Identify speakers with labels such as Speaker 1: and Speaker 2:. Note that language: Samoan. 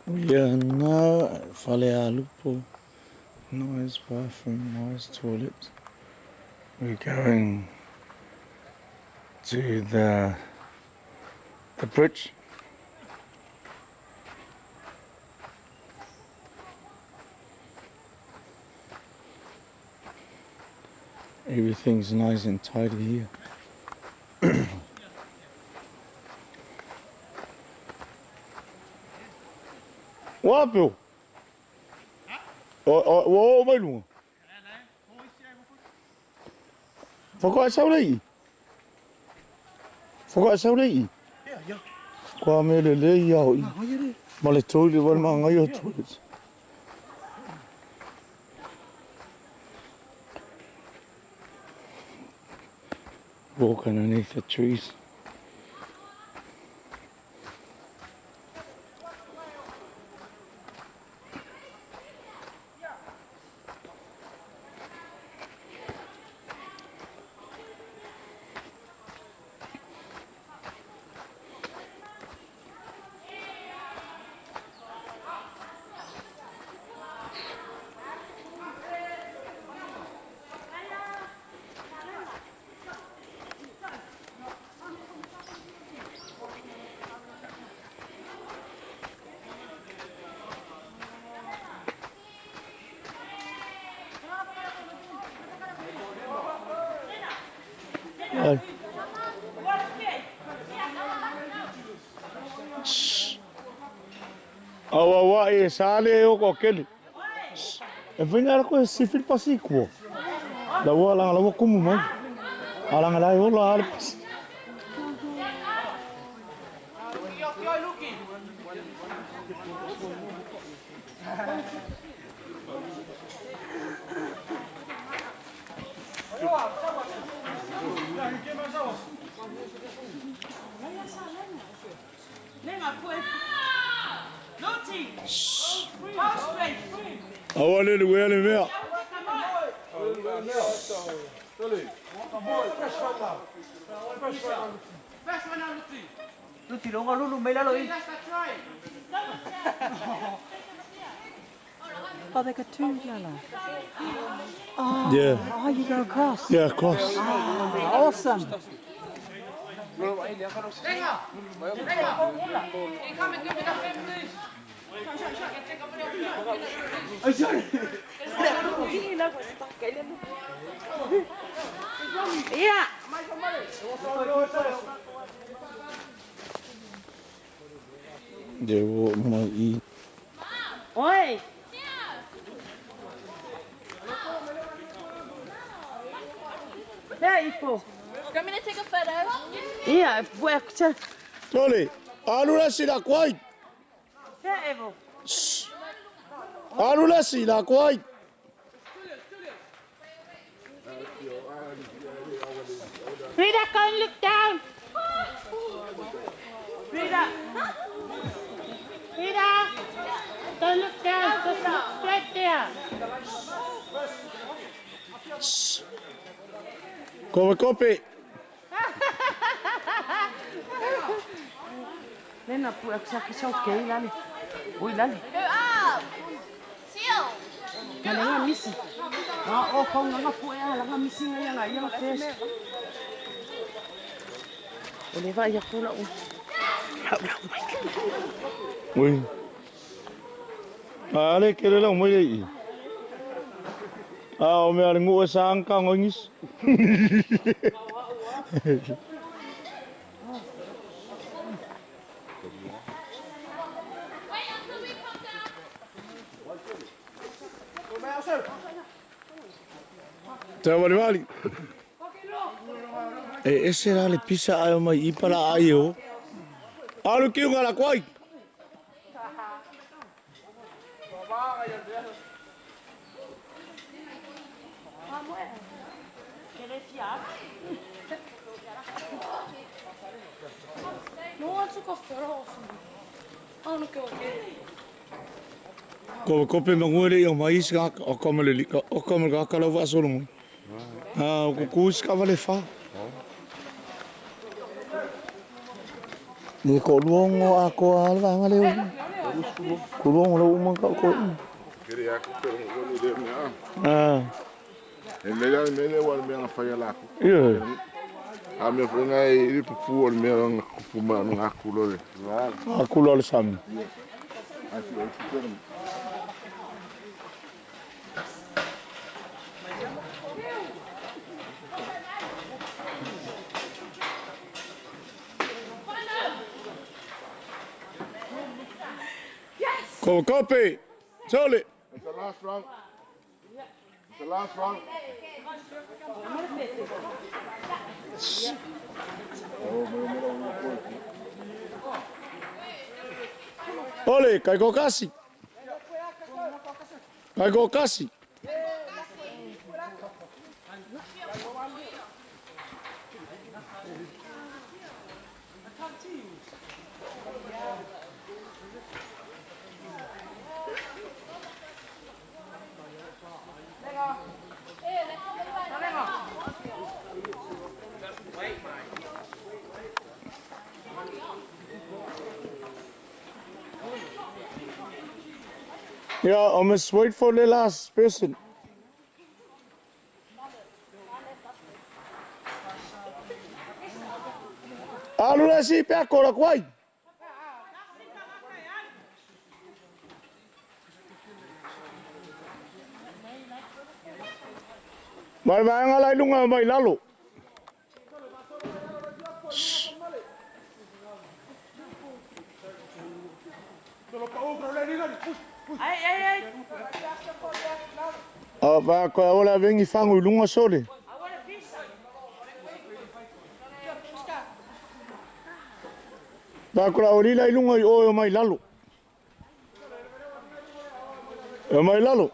Speaker 1: We are now at Falealupo. Nice bathroom, nice toilet. We're going to the the bridge. Everything's nice and tidy here. Ua peu. O o ua oo mai luga. Whakae sau lei. Whakae sau lei. Kua me le lei ia hoi. Ma le toilet wale ma ngai o toilet. Walk underneath the trees. Ai. Aua wa e sale e oko kele. E whainga ara koe sifil pasi kua. La ua langa la ua kumu mai. A langa lai ola ale pasi. Aua le le wea le mea.
Speaker 2: Oh, they got two lala. Oh,
Speaker 1: Yeah.
Speaker 2: Oh, you go across.
Speaker 1: Yeah, across.
Speaker 2: Oh, awesome. Yeah.
Speaker 1: Yeah, wa mai i.
Speaker 2: Oi. There, Ifo.
Speaker 3: Do you want me to take a photo?
Speaker 2: Yeah, work to.
Speaker 1: Tole, alu la si la kuai.
Speaker 2: There, Evo.
Speaker 1: Alu la si la kuai.
Speaker 3: Rita, go and look down.
Speaker 2: Rita.
Speaker 3: Rita, don't look down. Just look straight there.
Speaker 1: Kope kope.
Speaker 2: Lena pu ak sa kisau ke lale. Oi lale.
Speaker 3: Go up. Seal.
Speaker 2: Nga misi. Ah, o kau nga pu e ala nga misi nga nga nga first. O le va ia kula u. Lau lau mai.
Speaker 1: Ui. Ale kele la mai lei. A o mea le ngua sa angka ngongis.
Speaker 3: Wait until we come down.
Speaker 1: Te wali wali. E ese la le pisa ai o mai i pala ai o. Alu kiu ngala kuai.
Speaker 3: No one took a photo of me. I want to go again.
Speaker 1: Ko kope mangua le o mai isi ka o kama le lika o kama ka kala wa solo mo. Ah ko ku isi ka vale fa. Ni ko luongo a ko alwa ngale o. Kulongo la uma ka ko.
Speaker 4: Kere aku pero ngo le mea.
Speaker 1: Ah.
Speaker 4: E mele ale mele wa mea na whai ala aku.
Speaker 1: Ia.
Speaker 4: A mea whainga e iri pupu o le mea nga kupu ma nga kulo le.
Speaker 1: A kulo le sami.
Speaker 4: A si o pero.
Speaker 1: Ko kope. Sole.
Speaker 4: It's the last round. It's the last round.
Speaker 1: Ole, kai ko kasi. Kai ko kasi. Yeah, I must wait for the last person. Alu le si pea kora kwai. Mai vaenga lai lunga mai lalo.
Speaker 2: Ai ai ai.
Speaker 1: A va koe ola vengi fangu i lunga sole. Va koe o lila i lunga i oe o mai lalo. O mai lalo.